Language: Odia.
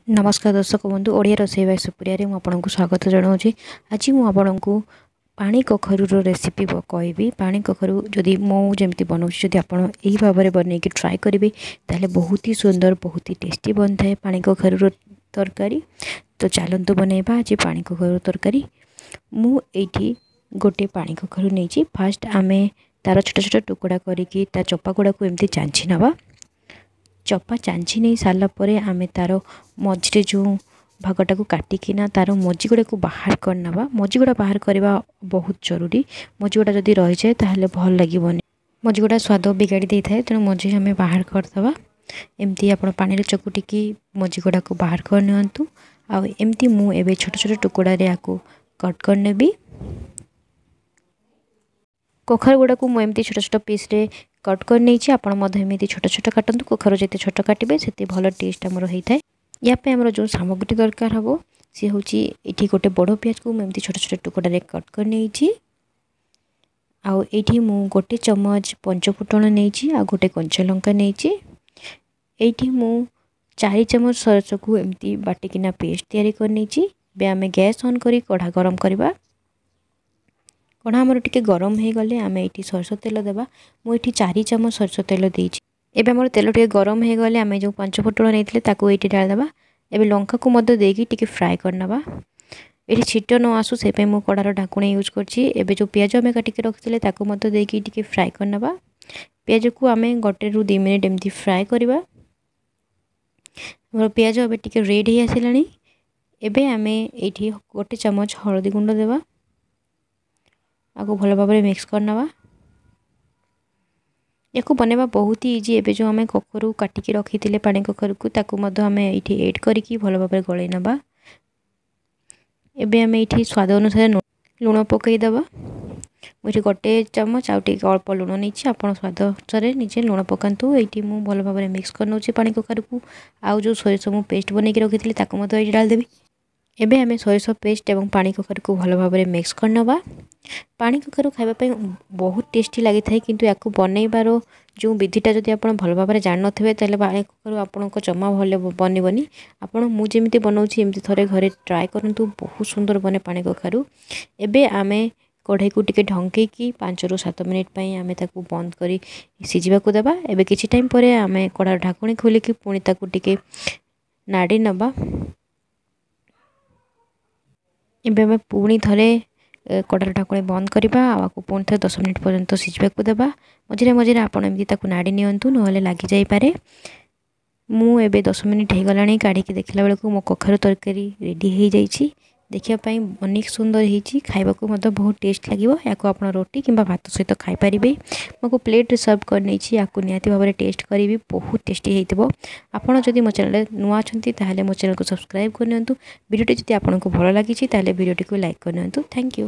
ନମସ୍କାର ଦର୍ଶକ ବନ୍ଧୁ, ଓଡ଼ିଆ ରୋଷେଇ ବାଇ ସୁପ୍ରିୟାରେ ମୁଁ ଆପଣଙ୍କୁ ସ୍ୱାଗତ ଜଣାଉଛି। ଆଜି ମୁଁ ଆପଣଙ୍କୁ ପାଣି କଖାରୁର ରେସିପି କହିବି। ପାଣି କଖାରୁ ଯଦି ମୁଁ ଯେମିତି ବନାଉଛି, ଯଦି ଆପଣ ଏହି ଭାବରେ ବନେଇକି ଟ୍ରାଏ କରିବେ, ତାହେଲେ ବହୁତ ହି ସୁନ୍ଦର, ବହୁତ ହି ଟେଷ୍ଟି ବନିଥାଏ ପାଣି କଖାରୁର ତରକାରୀ। ତ ଚାଲନ୍ତୁ ବନେଇବା ଆଜି ପାଣି କଖାରୁ ତରକାରୀ। ମୁଁ ଏଇଠି ଗୋଟେ ପାଣି କଖାରୁ ନେଇଛି। ଫାଷ୍ଟ ଆମେ ତା'ର ଛୋଟ ଛୋଟ ଟୁକୁଡ଼ା କରିକି ତା ଚୋପା ଗୁଡ଼ାକୁ ଏମିତି ଚାଞ୍ଚି ନେବା। ଚୋପା ଚାଞ୍ଚି ନେଇ ସାରିଲା ପରେ ଆମେ ତା'ର ମଝିରେ ଯେଉଁ ଭାଗଟାକୁ କାଟିକିନା ତା'ର ମଞ୍ଜି ଗୁଡ଼ାକୁ ବାହାର କରିନେବା। ମଞ୍ଜି ଗୁଡ଼ା ବାହାର କରିବା ବହୁତ ଜରୁରୀ। ମଞ୍ଜି ଗୁଡ଼ା ଯଦି ରହିଯାଏ, ତାହେଲେ ଭଲ ଲାଗିବନି, ମଞ୍ଜି ଗୁଡ଼ା ସ୍ୱାଦ ବିଗାଡ଼ି ଦେଇଥାଏ। ତେଣୁ ମଞ୍ଜି ଆମେ ବାହାର କରିଦେବା। ଏମିତି ଆପଣ ପାଣିରେ ଚକୁଟିକି ମଞ୍ଜି ଗୁଡ଼ାକୁ ବାହାର କରିନିଅନ୍ତୁ। ଆଉ ଏମିତି ମୁଁ ଏବେ ଛୋଟ ଛୋଟ ଟୁକୁଡ଼ାରେ ୟାକୁ କଟ୍ କରିନେବି। କଖାରୁ ଗୁଡ଼ାକୁ ମୁଁ ଏମିତି ଛୋଟ ଛୋଟ ପିସ୍ରେ କଟ୍ କରିନେଇଛି। ଆପଣ ମଧ୍ୟ ଏମିତି ଛୋଟ ଛୋଟ କାଟନ୍ତୁ। କଖାରୁ ଯେତେ ଛୋଟ କାଟିବେ, ସେତେ ଭଲ ଟେଷ୍ଟ ଆମର ହେଇଥାଏ। ୟା ପାଇଁ ଆମର ଯେଉଁ ସାମଗ୍ରୀ ଦରକାର ହେବ, ସିଏ ହେଉଛି ଏଇଠି ଗୋଟେ ବଡ଼ ପିଆଜକୁ ମୁଁ ଏମିତି ଛୋଟ ଛୋଟ ଟୁକୁଡ଼ାରେ କଟ୍ କରିନେଇଛି। ଆଉ ଏଇଠି ମୁଁ ଗୋଟେ ଚାମଚ ପଞ୍ଚଫୁଟଣ ନେଇଛି, ଆଉ ଗୋଟେ କଞ୍ଚା ଲଙ୍କା ନେଇଛି। ଏଇଠି ମୁଁ 4 ଚାମଚ ସୋରିଷକୁ ଏମିତି ବାଟିକିନା ପେଷ୍ଟ ତିଆରି କରିନେଇଛି। ଏବେ ଆମେ ଗ୍ୟାସ୍ ଅନ୍ କରି କଢ଼ା ଗରମ କରିବା। କଢ଼ା ଆମର ଟିକେ ଗରମ ହେଇଗଲେ ଆମେ ଏଇଠି ସୋରିଷ ତେଲ ଦେବା। ମୁଁ ଏଇଠି 4 ଚାମଚ ସୋରିଷ ତେଲ ଦେଇଛି। ଏବେ ଆମର ତେଲ ଟିକେ ଗରମ ହେଇଗଲେ ଆମେ ଯେଉଁ ପାଞ୍ଚ ଫୁଟଣ ନେଇଥିଲେ, ତାକୁ ଏଇଠି ଢାଳିଦେବା। ଏବେ ଲଙ୍କାକୁ ମଧ୍ୟ ଦେଇକି ଟିକେ ଫ୍ରାଏ କରିନେବା। ଏଠି ଛିଟ ନ ଆସୁ, ସେଇ ପାଇଁ ମୁଁ କଢ଼ାର ଢାଙ୍କୁଣୀ ୟୁଜ୍ କରିଛି। ଏବେ ଯେଉଁ ପିଆଜ ଆମେ କାଟିକି ରଖିଥିଲେ, ତାକୁ ମଧ୍ୟ ଦେଇକି ଟିକେ ଫ୍ରାଏ କରିନେବା। ପିଆଜକୁ ଆମେ 1ରୁ 2 ମିନିଟ୍ ଏମିତି ଫ୍ରାଏ କରିବା। ଆମର ପିଆଜ ଏବେ ଟିକେ ରେଡ଼୍ ହେଇ ଆସିଲାଣି। ଏବେ ଆମେ ଏଇଠି 1 ଚାମଚ ହଳଦୀ ଗୁଣ୍ଡ ଦେବା, ଆକୁ ଭଲ ଭାବରେ ମିକ୍ସ କରିନେବା। ୟାକୁ ବନେଇବା ବହୁତ ହି ଇଜି। ଏବେ ଯେଉଁ ଆମେ କଖାରୁ କାଟିକି ରଖିଥିଲେ, ପାଣି କଖାରୁକୁ, ତାକୁ ମଧ୍ୟ ଆମେ ଏଇଠି ଏଡ଼୍ କରିକି ଭଲ ଭାବରେ ଗୋଳେଇ ନେବା। ଏବେ ଆମେ ଏଇଠି ସ୍ୱାଦ ଅନୁସାରେ ଲୁଣ ପକାଇଦେବା। ମୁଁ ଏଠି 1 ଚାମଚ ଆଉ ଟିକେ ଅଳ୍ପ ଲୁଣ ନେଇଛି। ଆପଣ ସ୍ୱାଦ ଅନୁସାରେ ନିଜେ ଲୁଣ ପକାନ୍ତୁ। ଏଇଠି ମୁଁ ଭଲ ଭାବରେ ମିକ୍ସ କରିନେଉଛି ପାଣି କଖାରୁକୁ। ଆଉ ଯେଉଁ ସୋରିଷ ମୁଁ ପେଷ୍ଟ ବନେଇକି ରଖିଥିଲି, ତାକୁ ମଧ୍ୟ ଏଇଠି ଢାଳିଦେବି। ଏବେ ଆମେ ସୋରିଷ ପେଷ୍ଟ ଏବଂ ପାଣି କଖାରୁକୁ ଭଲ ଭାବରେ ମିକ୍ସ କରିନେବା। ପାଣି କଖାରୁ ଖାଇବା ପାଇଁ ବହୁତ ଟେଷ୍ଟି ଲାଗିଥାଏ, କିନ୍ତୁ ୟାକୁ ବନେଇବାର ଯେଉଁ ବିଧିଟା ଯଦି ଆପଣ ଭଲ ଭାବରେ ଜାଣିନଥିବେ, ତାହେଲେ ପାଣି କଖାରୁ ଆପଣଙ୍କ ଜମା ଭଲ ବନିବନି। ଆପଣ ମୁଁ ଯେମିତି ବନାଉଛି, ଏମିତି ଥରେ ଘରେ ଟ୍ରାଏ କରନ୍ତୁ, ବହୁତ ସୁନ୍ଦର ବନେ ପାଣି କଖାରୁ। ଏବେ ଆମେ କଢ଼େଇକୁ ଟିକେ ଢଙ୍କେଇକି 5ରୁ 7 ମିନିଟ୍ ପାଇଁ ଆମେ ତାକୁ ବନ୍ଦ କରି ସିଝିବାକୁ ଦେବା। ଏବେ କିଛି ଟାଇମ୍ ପରେ ଆମେ କଢ଼ାର ଢାଙ୍କୁଣୀ ଖୋଲିକି ପୁଣି ତାକୁ ଟିକେ ନାଡ଼ି ନେବା। ଏବେ ଆମେ ପୁଣି ଥରେ କଢ଼ାର ଢାଙ୍କୁଣୀ ବନ୍ଦ କରିବା ଆଉ ଆକୁ ପୁଣି ଥରେ 10 ମିନିଟ୍ ପର୍ଯ୍ୟନ୍ତ ସିଝିବାକୁ ଦେବା। ମଝିରେ ମଝିରେ ଆପଣ ଏମିତି ତାକୁ ନାଡ଼ି ନିଅନ୍ତୁ, ନହେଲେ ଲାଗିଯାଇପାରେ। ମୁଁ ଏବେ 10 ମିନିଟ୍ ହେଇଗଲାଣି, କାଢ଼ିକି ଦେଖିଲା ବେଳକୁ ମୋ କଖାରୁ ତରକାରୀ ରେଡ଼ି ହେଇଯାଇଛି। ଦେଖିବା ପାଇଁ ଅନେକ ସୁନ୍ଦର ହେଇଛି, ଖାଇବାକୁ ମଧ୍ୟ ବହୁତ ଟେଷ୍ଟ ଲାଗିବ। ୟାକୁ ଆପଣ ରୁଟି କିମ୍ବା ଭାତ ସହିତ ଖାଇପାରିବେ। ମୁଁ ପ୍ଲେଟ୍ରେ ସର୍ଭ କରିନେଇଛି। ୟାକୁ ନିହାତି ଭାବରେ ଟେଷ୍ଟ କରିବି, ବହୁତ ଟେଷ୍ଟି ହେଇଥିବ। ଆପଣ ଯଦି ମୋ ଚ୍ୟାନେଲରେ ନୂଆ ଅଛନ୍ତି, ତାହେଲେ ମୋ ଚ୍ୟାନେଲକୁ ସବସ୍କ୍ରାଇବ୍ କରିନିଅନ୍ତୁ। ଭିଡ଼ିଓଟି ଯଦି ଆପଣଙ୍କୁ ଭଲ ଲାଗିଛି, ତାହେଲେ ଭିଡ଼ିଓଟିକୁ ଲାଇକ୍ କରିନିଅନ୍ତୁ। Thank you.